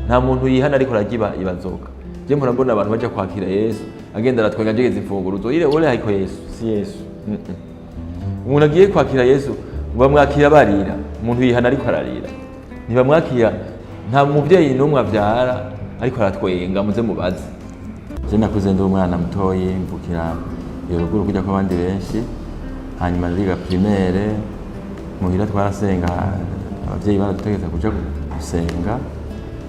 Nta muntu yihana ariko aragiba ibazoka. Je mpora mbona abantu baja kwakira Yesu, agenda aratwenga, njegeza imfunguruzo ire ore, ariko Yesu si Yesu. Umuntu agiye kwakira Yesu bamwakira barira. Umuntu yihana ariko ararira, ntibamwakira. Nta muvyeyi n'umwe avyara ariko aratwenga, muze mubaze. Je nakuze ndi umwana mutoyi, mvukira iyo ruguru kujya kw'abandi benshi. Hanyuma ndiga primaire muhira, twarasenga, abavyeyi baradutegeka kuja gusenga,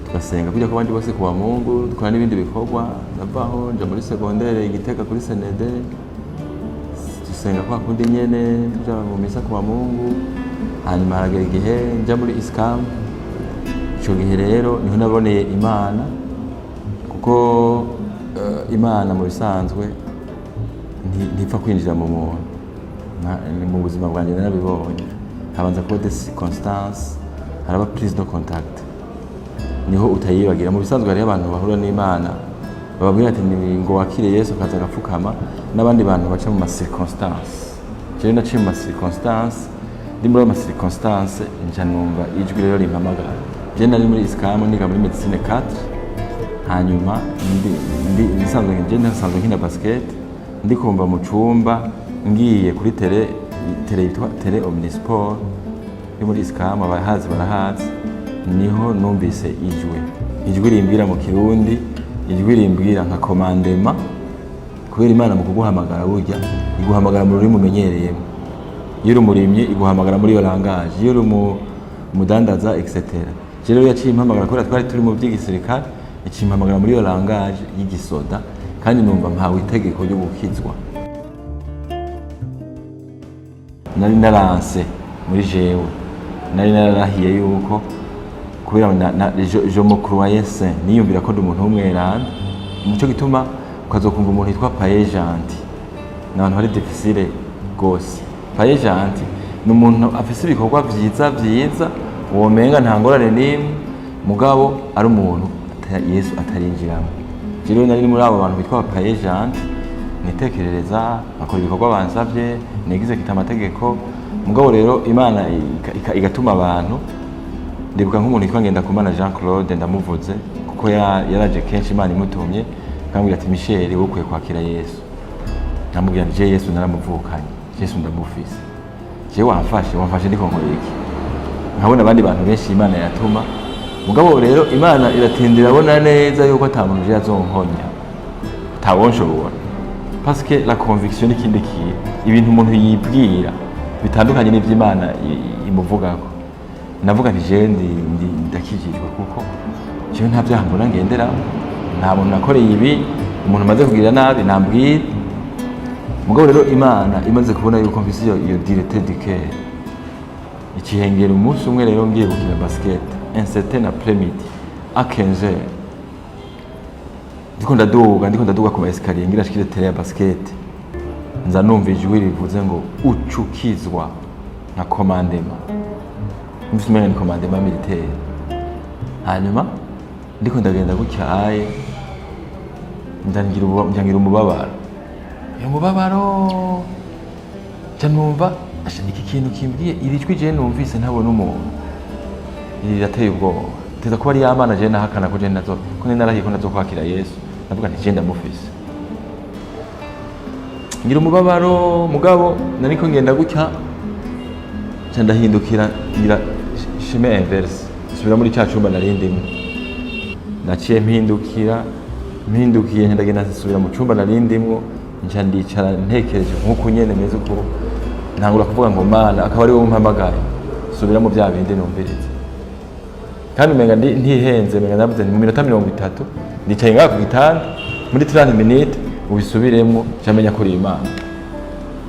tugasenga kujya kw'abandi bose kuwa Mungu, dukora n'ibindi bikorwa. Ndavaho nja muri secondaire i Gitega kuri CND, dusenga kwa kundi nyene, tuja mu misa kuwa Mungu. Hanyuma haragera igihe nja muri ISCAM. Ico gihe rero niho naboneye Imana, kuko Imana mu bisanzwe ntipfa kwinjira mu muntu. Mu buzima bwanjye narabibonye, habanza kuba des circonstances, haraba prise de contact, niho utayibagira. Mu bisanzwe hariho abantu bahura n'Imana bababwira ati "Ni ngo wakire Yesu", akaza agapfukama, n'abandi bantu baca mu ma circonstances. Jewe naciye mu ma circonstances, ndi muri ayo ma circonstances nca numva ijwi rero rimpamagara. Je nari muri ISCAM, niga muri médecine 4. Hanyuma ndi nsanzwe, je nsanzwe nkina basket, ndi kumva mu cumba ngiye kuri terrain, terrain yitwa terrain omnisport yo muri ISCAM, abahazi barahazi. Niho numvise ijwi rimbwira mu Kirundi, ijwi rimbwira nka commandement, kubera Imana mu kuguhamagara burya iguhamagara mu rurimi umenyereyemo. Iyo uri umurimyi iguhamagara muri iyo langage, iyo uri umudandaza, etc. Je rero yaciye impamagara, kubera twari turi mu by'igisirikare, yaciye impamagara muri iyo langage y'igisoda, kandi numva mpawe itegeko ryo gukizwa. Nari naranse muri jewe, nari nararahiye yuko kubera je me croyais saint, niyumvira ko ndi umuntu w'umweranda. Nico gituma ukazokumva umuntu yitwa païen gentil, ni abantu bari difficile gose. Païen gentil ni umuntu afise ibikorwa vyiza vyiza, womenga nta ngorane n'imwe, mugabo ari umuntu Yesu atarinjiramo. Je rero nari muri abo bantu bitwa païen gentil, nitekerereza, nkakora ibikorwa bansavye, nigize kita amategeko. Mugabo rero Imana igatuma abantu. Ndibuka nk'umuntu yitwa Ngendakumana Jean Claude, ndamuvuze kuko yaraje kenshi Imana imutumye, akambwira ati: "Michel, wowe ukwiye kwakira Yesu." Namubwira nti: "Je Yesu naramuvukanye, Yesu ndamufise, je wamfashe ndiko nkora iki?" Nkabona abandi bantu benshi Imana yatuma, mugabo rero Imana iratinda irabona neza yuko ata muntu je azonkonya, atawonshobora, parce que la conviction n'ikindi kintu, ibintu umuntu yibwira bitandukanye n'ivy'Imana imuvugako. Navuga nti: "Jewe ndakijijwe, kuko jewe nta vyaha mbona ngenderamo, nta muntu nakoreye ibi, umuntu amaze kugirira nabi nambwira." Mugabo rero Imana imaze kubona yuko mfise iyo dureté du cœur, ikihengera. Umunsi umwe rero ngiye gukina basket, un certain après-midi à 15 heures, ndiko ndaduga ku ma escalier ngira nshikire terrain ya basket, nza numva ijwi rivuze ngo: "Ucukizwa", nka commandement. Mfise umenga ni commandement militaire. Hanyuma ndiko ndagenda gutyaye, ndangira umubabaro, uyu mubabaro nca numva: "Asha, iki kintu kimbwiye, iri jwi je numvise ntabona umuntu, iri rirateye ubwoba, teza kuba ari ya Mana je nahakana ko je nazo, ko nari narahiye ko nazo kwakira Yesu." Ndavuga nti: "Je ndamufise." Ngira umubabaro, mugabo nariko ngenda gutya, nca ndahindukira, ngira chemin inverse, nsubira muri ca cumba nari ndimwo. Naciye mpindukira, mpindukiye nca ndagenda nsubira mu cumba nari ndimwo, nca ndicara ntekereje nk'uko nyene meze uko, ntangura kuvuga ngo: "Mana, akaba ari wowe umpamagaye, subira mu bya bindi numvirize." Kandi umenga ntihenze, umenga navuze nti mu minota 30 ndicaye ngaha ku gitanda, muri 30 minutes ubisubiremwo, nca menya ko uri Imana.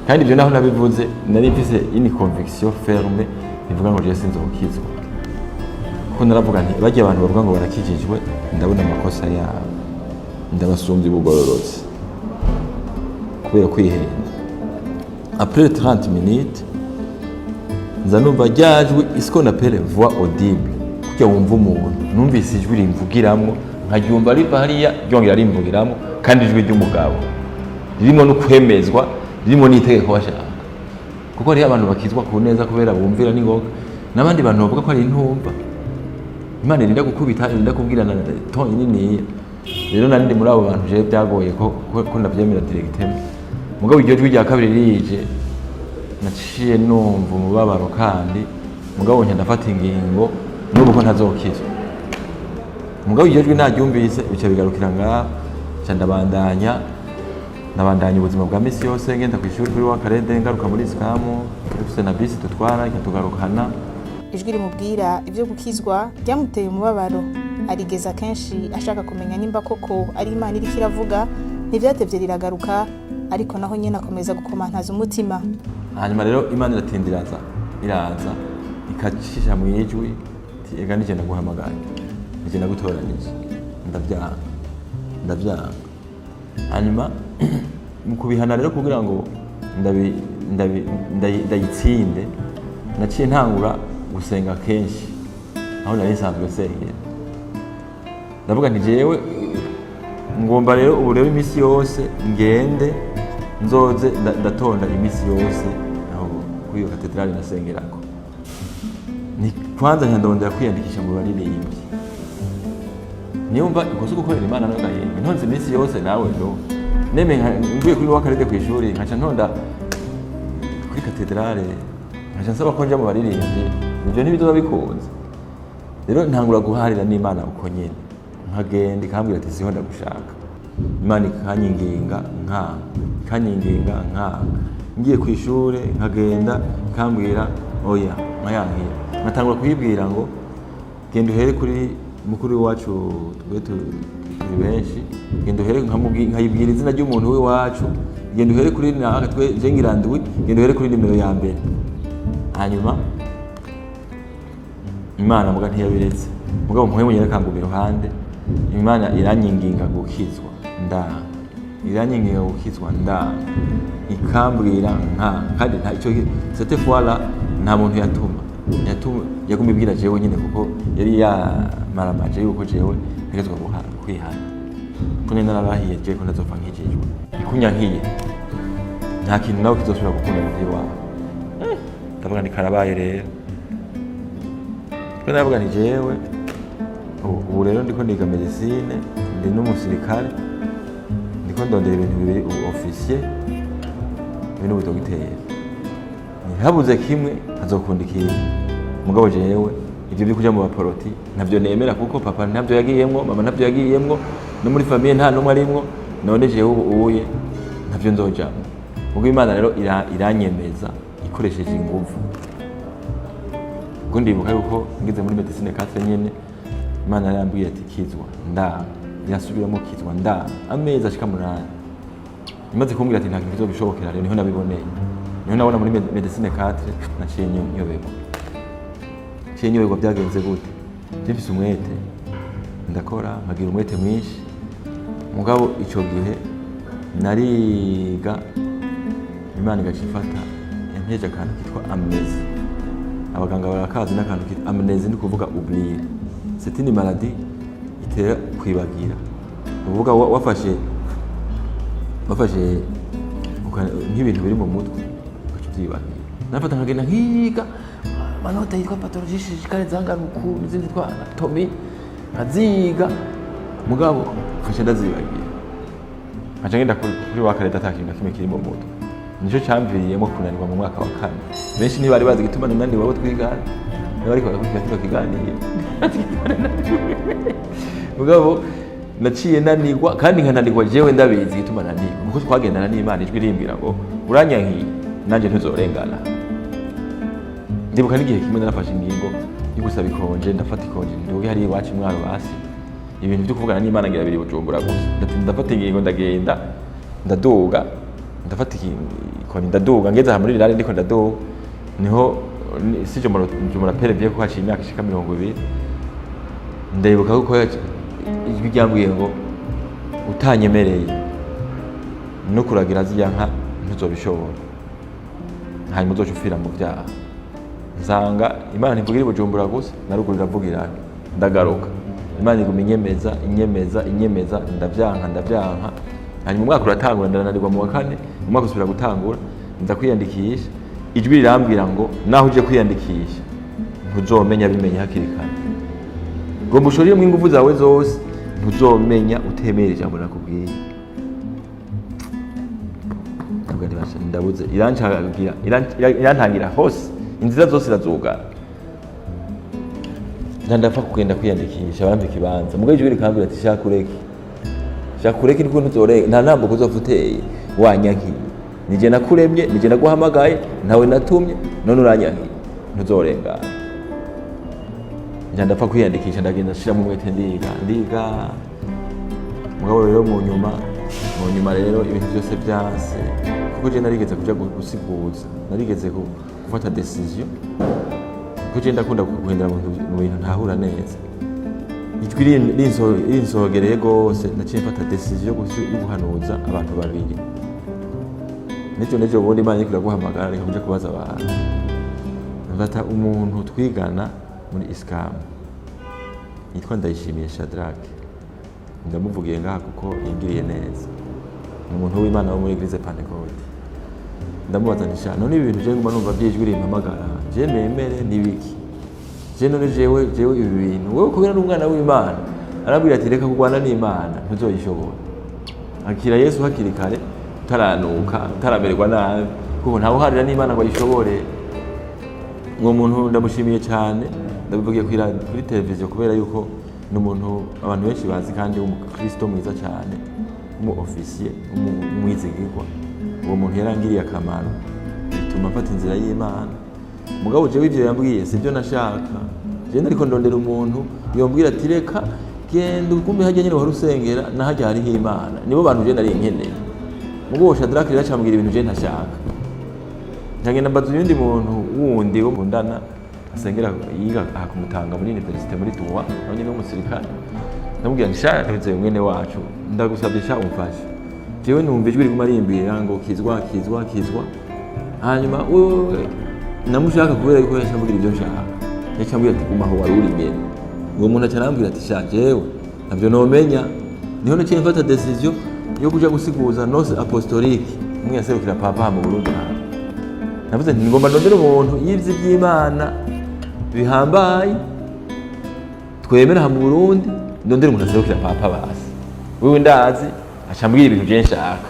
Kandi ibyo naho nabivuze, nari mfise une conviction ferme ivuga ngo jewe sinzokizwa, kuko naravuga nti: "Barya abantu bavuga ngo barakijijwe, ndabona amakosa yabo, ndabasumbya ubugororotsi kubera kwihenda." Après 30 minutes nza numva ryajwi, ce qu'on appelle voix audible, kugira wumva umuntu. Numvise ijwi rimvugiramwo, nkaryumva riva hariya ryongera rimvugiramwo, kandi ijwi ry'umugabo ririmo no kwemezwa, ririmo n'itegeko bashaka, kuko hariho abantu bakizwa ku neza kubera bumvira n'ingoga, n'abandi bantu bavuga ko ari intumva. Imana irinda gukubita, irinda kubwirana ton niniya. Rero nari ndi muri abo bantu jewe byagoye ko ndavyemera directement. Mugabo iryo jwi rya kabiri rije, naciye numva umubabaro, kandi mugabo nca ndafata ingingo n'ubu ko ntazokizwa. Mugabo iryo jwi naryumvise, bica bigarukira ngaho, nca ndabandanya ubuzima bwa misi yose, ngenda ku ishuri kuri wakarede, ngaruka muri ISCAM, dufise na bisi dutwara ikatugarukana. Ijwi rimubwira ibyo gukizwa ryamuteye umubabaro, arigeza kenshi ashaka kumenya nimba koko ari Imana iriko iravuga. Ntivyatevye riragaruka, ariko naho nyene akomeza gukomantaza umutima. Hanyuma rero Imana iratinda iraza, iraza ikacisha mu ijwi iti: "Ega nije ndaguhamagaye, nije ndagutoranije." Ndavyanga, ndavyanga. Hanyuma mu kubihana rero, kugira ngo ndayitsinde, naciye ntangura gusenga kenshi aho nari nsanzwe nsengera. Ndavuga nti: "Jewe ngomba rero ubu rero iminsi yose ngende nzoze ndatonda iminsi yose aho kuri iyo katedrali nasengerako." Ni kwanza nkandondera kwiyandikisha mu baririmbyi. Niyumva ikosa gukorera Imana no gahinga ntonze iminsi yose nawe ndo neme mvuye kuri wakarede ku ishuri, nkaca ntonda kuri katedrale, nkaca nsaba ko nja mu baririmbyi, ivyo ntibizoba bikunze. Rero ntangura guharira n'Imana uko nyene, nkagenda ikambwira ati: "Siho ndagushaka." Imana ikanyinginga nkanga, ikanyinginga nkanga. Ngiye ku ishure nkagenda, ikambwira oya, nkayankira. Nkatangura kuyibwira ngo: "Genda uhere kuri mukuru w'iwacu, twe turi benshi, genda uhere." Nkayibwira izina ry'umuntu w'iwacu: "Genda uhere kuri naka, twe je ngira ndwi, genda uhere kuri nimero ya mbere." Hanyuma Imana muga ntiyabiretse, mugabo mpwemu nyereka ngo iruhande. Imana iranyinginga gukizwa, ndanga, iranyinginga gukizwa, ndanga, ikambwira nka kandi nta icyo. Cette fois là nta muntu yatuma, yaguma ibwira jewe nyine, kuko yari yamaramaje yuko jewe ntegetswe kwihana, ko nari nararahiye jewe ko ntazopfa nkijijwe. Ikunyankiye, nta kintu nawe kizosubira gukunda mu by'iwawe. Ndavuga nti: "Karabaye." Rero ko ndavuga nti: "Jewe ubu rero ndiko niga médecine, ndi n'umusirikare, ndiko ndondera ibintu bibiri, ubu officier ibi n'ubudogiteri, ntihabuze kimwe ntazokunda ikindi. Mugabo jewe ivyo byo kuja mu baporoti ntavyo nemera, kuko papa ntavyo yagiyemwo, mama ntavyo yagiyemwo, no muri famille nta n'umwe arimwo. None jewe ubu uye ntavyo nzojamwo." Ubwo Imana rero iranyemeza ikoresheje inguvu. Ubwo ndibuka yuko ngeze muri médecine 4 nyene, Imana yarambwiye ati: "Kizwa." Ndanga. Irasubiramo: "Kizwa." Ndanga. Amezi ashika 8 imaze kumbwira ati: "Nta kintu kizobishobokera." Rero niho nabiboneye, niho nabona muri médecine 4 naciye nyoberwa, naciye nyoberwa. Byagenze gute? Je mfise umwete, ndakora, nkagira umwete mwinshi. Mugabo ico gihe nariga, Imana igaca ifata yanteje akantu kitwa amnésie. Abaganga barakazi n'akantu kitwa amnésie, ni kuvuga oublier. C'est une maladie itera kwibagira. Ni ukuvuga wafashe nk'ibintu biri mu mutwe, ugaca uvyibagira. Nafata nkagenda nkiga manota yitwa pathologie chirurgicale zangana uku, n'izindi yitwa anatomie, nkaziga, mugabo nkaca ndazibagira, nkaca ngenda kuri wa kareta ata kintu na kimwe kiri mu mutwe. Nico camviriyemo kunanirwa mu mwaka wa kane. Benshi ntibari bazi igituma nananiwe, abo twigana niba ariko barakurikira kino kiganiro. Mugabo naciye nanirwa, kandi nkananirwa jewe ndabizi igituma nanirwa, kuko twagendana n'Imana, ijwi rimbwira ngo: "Uranyankiye, nanjye ntuzorengana." Ndibuka n'igihe kimwe narafashe ingingo yo gusaba ikonje, ndafata ikonje nduge hariya iwacu i Mwaro. Basi ibintu byo kuvugana n'Imana ngira biri Bujumbura gusa. Ndafata ingingo, ndagenda, ndaduga, ndafata ikoni, ndaduga, ngeze aha muri rirare, ndiko ndaduga, niho si je me rappelle bien, ko haciye imyaka ishika 20. Ndibuka kuko ijwi ryambwiye ngo: "Utanyemereye no kuragira zirya nka ntuzobishobora, hanyuma uzoca upfira mu vyaha." Nsanga Imana ntivugira i Bujumbura gusa, na ruguru iravugira. Ndagaruka, Imana iguma inyemeza, inyemeza, inyemeza, ndavyanka, ndavyanka. Hanyuma umwaka uratangura, ndananirwa mu wa kane. Umwaka usubira gutangura, nza kwiyandikisha, ijwi rirambwira ngo: "Naho uje kwiyandikisha ntuzomenya, bimenye hakiri kare." Ngomba ushoreremo ingufu zawe zose, ntuzomenya utemera ijambo nakubwiye. Ndavuga nti basha, ndabuze irancagira, irantangira hose, inzira zose irazugara. Ndapfa kugenda kwiyandikisha, barampa ikibanza. Mugabo ijwi rikambwira ati: "Shaka ureke, shaka ureke, niko ntuzoreka, nta ntambuko uzopfa uteye wanyankiye. Nije nakuremye, nije naguhamagaye, ntawe natumye, none uranyankiye, ntuzorengana." Nja ndapfa kwiyandikisha, ndagenda nshiramo umwete, ndiga, ndiga. Mugabo rero mu nyuma rero ibintu byose byanse, kuko je narigeze kuja gusiguza, narigeze gufata décision, kuko je ndakunda guhindura mu bintu ntahura neza. Ijwi rinsogereye gose, naciye mfata décision yo guhanuza abantu babiri. Nejo bundi Imana iriko iraguhamagara, reka kuja kubaza abantu. Mfata umuntu twigana muri ISCAM yitwa Ndayishimiye Shadrack, ndamuvugiye ngaha kuko yingiriye neza, ni umuntu w'Imana wo muri Église Pentecôte. Ndamubaza nti: "Sha, none ibi bintu je nguma numva by'ijwi rimpamagara, je nemere nibiki? Je none jewe ibi bintu, wewe kubera n'umwana w'Imana?" Arabwira ati: "Reka kurwana n'Imana, ntuzoyishobora. Akira Yesu hakiri kare, utaranuka, utaramererwa nabi, kuko ntawe uharira n'Imana ngo ayishobore." Uwo muntu ndamushimiye cyane, ndabivugiye kuri televiziyo kubera yuko ni umuntu abantu benshi bazi kandi w'umukristo mwiza cyane, w'umu officier, w'umwizigirwa. Uwo muntu yarangiriye akamaro, bituma mfata inzira y'Imana. Mugabo jewe ivyo yambwiye sibyo nashaka. Jewe nariko ndondera umuntu yombwira ati: "Reka, genda ugume harya nyene wahora usengera, na harya hariho Imana." Nibo bantu jewe nari nkeneye. Mugabo Shadrack rero acambwira ibintu jewe ntashaka. Nkagenda mbaza uyundi muntu wundi wo mundana, asengera, yiga aha kumutanga muri université muri droit, nawe nyene w'umusirikare. Ndamubwira nti: "Sha, ntuze mwene wacu, ndagusabye sha umfashe. Jewe numva ijwi riguma rimbwira ngo kizwa, kizwa, kizwa." Hanyuma wewe namushaka kubera yuko yaca ambwira ibyo nshaka. Yaca ambwira ati: "Guma aho wari uri nyene." Uwo muntu aca arambwira ati: "Sha, jewe ntabyo nomenya." Niho naciye mfata décision yo kuja gusiguza nonce apostolique, umwe yaserukira papa aha mu Burundi. Hano navuze nti: "Ngomba ndondere umuntu yize iby'Imana bihambaye twemera aha mu Burundi, ndondere umuntu aserukira papa." Basi wewe ndazi aca ambwira ibintu je nshaka.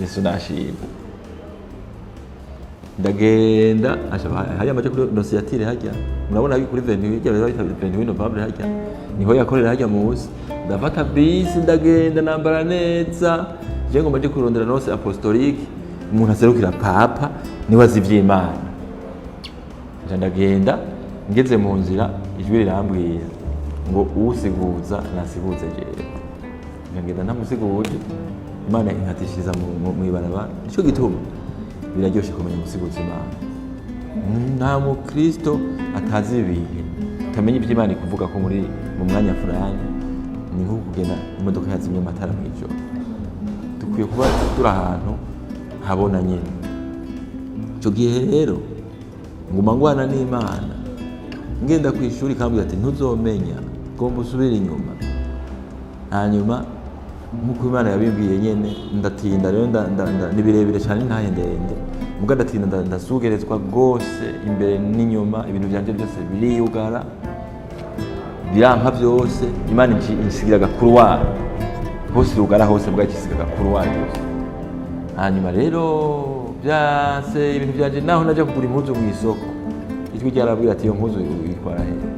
Yesu nashima. Ndagenda, aca hariya amaja kuri nonciature hajya, murabona kuri 28, hirya bita 28 novembre, hajya niho yakorera, hajya munsi. Ndafata bisi, ndagenda, nambara neza, je ngomba nje kurondera nonce apostolique, umuntu aserukira papa, niwe azi ivy'Imana. Nja ndagenda, ngeze mu nzira ijwi rirambwira ngo: "Usiguza nasiguze jewe." Nkagenda ntamusiguje, Imana inkatishiriza mw'ibarabara. Nico gituma biraryoshe kumenya umusiguzi Imana. Nta mukristo atazi ibihe, utamenya ibyo Imana ikuvuga ko muri mu mwanya fulani. Ni nko kugenda imodoka yazimye amatara mw'ijoro. Dukwiye kuba turi ahantu habona nyine. Icyo gihe rero nguma ngwana n'Imana, ngenda ku ishuri ikambwira ati: "Ntuzomenya, ngomba usubire inyuma." Hanyuma nk'uko Imana yabimbwiye nyene, ndatinda rero, ni birebire cyane, ntahe ndende, muga ndatinda, ndasugerezwa rwose imbere n'inyuma, ibintu byanje byose biriyugara, biranka byose. Imana insigira agakuruwari hose, irugara hose, mbwa ikisiga agakuruwari gusa. Hanyuma rero byase ibintu byanje, naho najya kugura impuzu mu isoko, ijwi ryarabwira ati: "Iyo mpuzu uyitwara hehe?"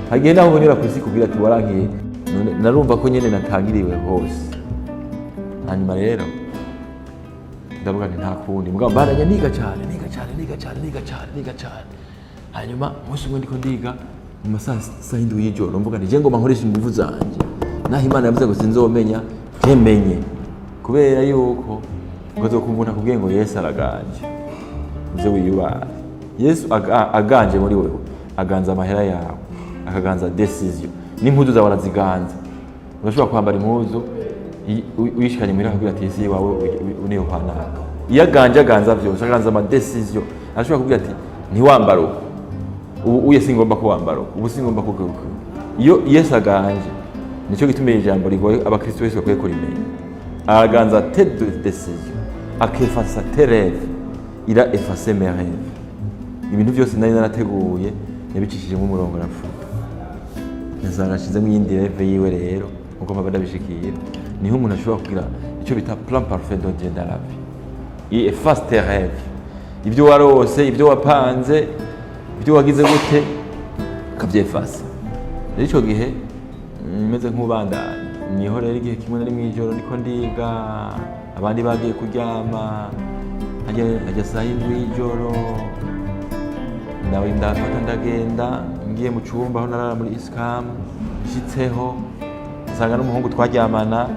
Hagiye naho unyura ku isi kubwira ati: "Warankiye." None narumva ko nyene natangiriwe hose. Hanyuma rero ndavuga nti: "Nta kundi." Mugabo mbandanya niga cyane, niga cyane, niga cyane, niga cyane, niga cyane. Hanyuma umunsi umwe ndiko ndiga mu masaha 7 y'ijoro, mvuga nti: "Je ngomba nkoresha ingufu zanje, naho Imana yavuze ngo sinzomenya, je menye." Kubera yuko ukazokumva umuntu akubwiye ngo Yesu araganje, uze wiyubare. Yesu aganje muri wewe, aganza amahera yawe, akaganza décision, n'impuzu zawe araziganza. Urashobora kwambara impuzu uyishikanye muhira, akakubwira ati: "Isi wawe uniyo kwanaka." Iyo aganje, aganza vyose, aganza ama décision. Arashobora kubwira ati: "Ntiwambara uko ubu, uye singomba ko wambara uko ubu, singomba ko uko." Iyo Yesu aganje, nicyo gituma iri jambo rigoye, abakristo bose bakwiye kurimenya. Araganza tes décisions, akefasa tes rêves. Il a effacé mes rêves. Ibintu byose nari narateguye yabicishijemo umurongo, arafuta. Nsanga ashizemo iyindi rêve yiwe. Rero nkuko mpava ndabishikira, niho umuntu ashobora kugira icyo bita plan parfait de Dieu dans la vie. Il efface tes rêves, ibyo warose, ibyo wapanze, ibyo wagize gute, ukavyefasa. Rero ico gihe meze nk'ubandanya. Niho rero igihe kimwe nari mw'ijoro ndiko ndiga, abandi bagiye kuryama, hajya saa 7 y'ijoro, nawe ndafata ndagenda, ngiye mu cumba aho narara muri ISCAM. Nshitseho nsanga n'umuhungu twaryamana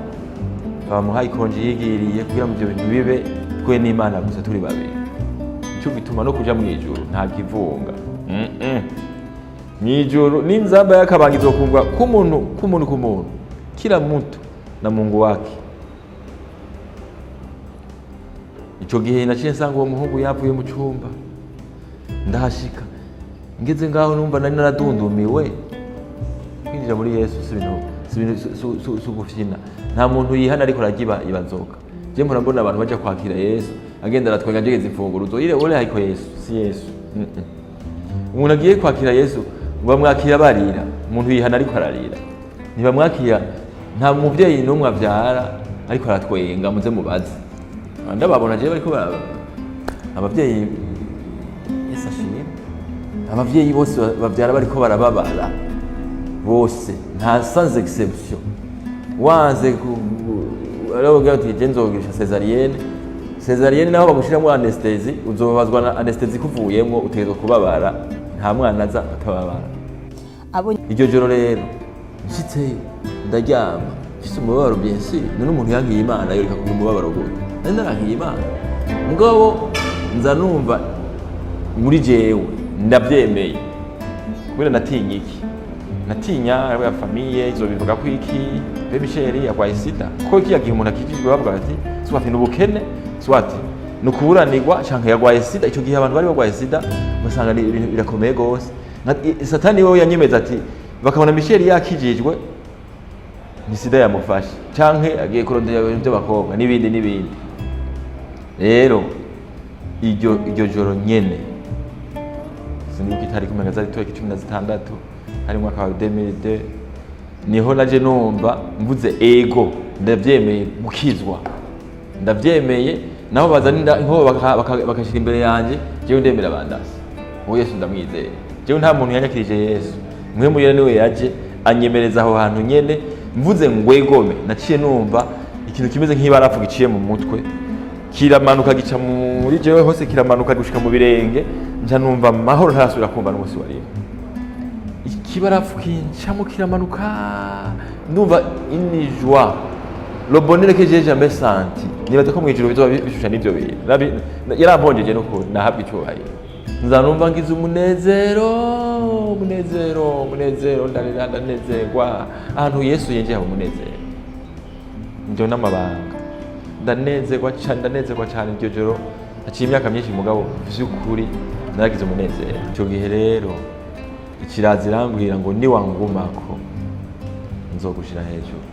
bamuhaye ikonji, yigiriye kugira ngo ivyo bintu bibe twe n'Imana gusa, turi babiri. Nico gituma no kuja mw'ijuru nta kivunga. Mw'ijuru n'inzamba y'akabanga izokumvwa k'umuntu k'umuntu k'umuntu, kila mtu na Mungu wake. Ico gihe naciye nsanga uwo muhungu yavuye mu cumba. Ndahashika, ngeze ngaho numva nari naradundumiwe. Kwinjira muri Yesu si ibintu, si ibintu, si ugufyina. Nta muntu yihana ariko aragiba ibazoka. Je mpora mbona abantu baja kwakira Yesu, agenda aratwenga, njegeza imfunguruzo ile ule haiko Yesu, si Yesu. Umuntu agiye kwakira Yesu bamwakira barira. Umuntu yihana ariko ararira, ntibamwakira. Nta muvyeyi n'umwe avyara ariko aratwenga. Muze mubaze, ndababona jewe bariko abavyeyi. Yesu ashimwe, abavyeyi bose bavyara bariko barababara bose, nta sans exception. Wanze aravuga ati: "Je nzogirisha césarienne." Césarienne naho bagushiramwo anesthésie, uzobabazwa na anesthésie kuvuyemwo, utegerezwa kubabara. Nta mwana aza atababara. Abo Iryo joro rero nshitseyo ndaryama mfise umubabaro, bien sûr. None umuntu yankiye Imana yoreka kugira umubabaro gute? Nari narankiye Imana, mugabo nza numva muri jewe ndavyemeye, kubera natinya iki? Natinya ya famille izobivuga ko iki? Be Michel yarwaye sida, ko kiya gihe umuntu akijijwe bavuga bati soit ni ubukene, soit ni ukuburanirwa, canke yarwaye sida. Ico gihe abantu bari barwaye sida ugasanga ni ibintu birakomeye gose. Satani wewe yanyemeza ati bakabona Michel yakijijwe, ni sida yamufashe, canke agiye kurondera ibintu by'abakobwa n'ibindi n'ibindi. Rero iryo joro nyene, sinibuka itariki, umenga zari tariki 16, hari umwaka wa 2002, niho naje numva mvuze: "Ego, ndavyemeye gukizwa, ndavyemeye." Naho bazana inkoho bakashira imbere yanje, jewe ndemera bandasi. Uwo Yesu ndamwizeye. Jewe nta muntu yanyakirije Yesu, mwe muyera niwe yaje anyemereza aho hantu nyene. Mvuze ngwegome, naciye numva ikintu kimeze nk'ibarafu giciye mu mutwe, kiramanuka gica muri jewe hose, kiramanuka gushika mu birenge. Nca numva amahoro ntarasubira kumva n'umunsi wa rimwe. Ikibarafu kincamo kiramanuka, ndumva une joie, le bonheur que j'ai jamais senti. Nibaza ko mw'ijuru bizoba bishusha n'ivyo bintu. Yaramponjeje n'ukuri, nahabwa icubahiro. Nza numva ngize umunezero, umunezero, umunezero, ndarira, ndanezerwa. Ahantu Yesu yinjiye haba umunezero. Njo n'amabanga, ndanezerwa cyane, ndanezerwa cyane. Iryo joro, haciye imyaka myinshi, mugabo vy'ukuri naragize umunezero icyo gihe. Rero ikirazi irambwira ngo: "Niwangumako nzogushira hejuru,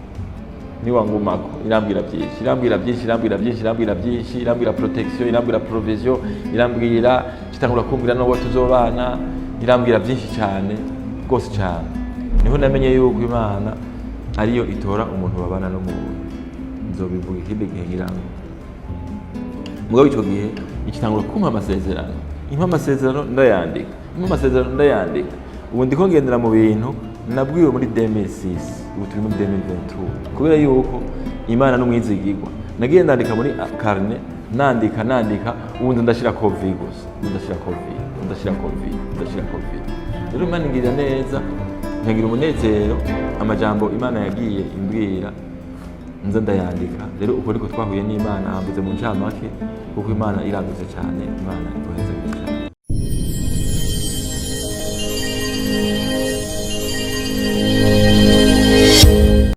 niwangumako." Irambwira byinshi, irambwira byinshi, irambwira byinshi, irambwira byinshi, irambwira protection, irambwira provision, irambwira, kitangura kumbwira n'uwo tuzobana, irambwira byinshi cyane rwose cyane. Niho namenye yuko Imana ariyo itora umuntu babana n'umuntu. Nzobivuga ikindi gihe ngira ngo. Mugabo icyo gihe ikitangura kumpa amasezerano, impa amasezerano ndayandika, impa amasezerano ndayandika. Ubu ndiko ngendera mu bintu nabwiwe muri 2006, ubu turi muri 2023, kubera yuko Imana n'umwizigirwa. Nagiye ndandika muri carnet, nandika, nandika, ubu ndashira ko V gusa, ndashira ko V, ndashira ko V, ndashira ko V. Rero Imana ingirira neza, nkagira umunezero. Amajambo Imana yagiye imbwira nza ndayandika. Rero uko niko twahuye n'Imana. Hambuze mu ncamake, kuko Imana iragutse cyane. Imana ikoze.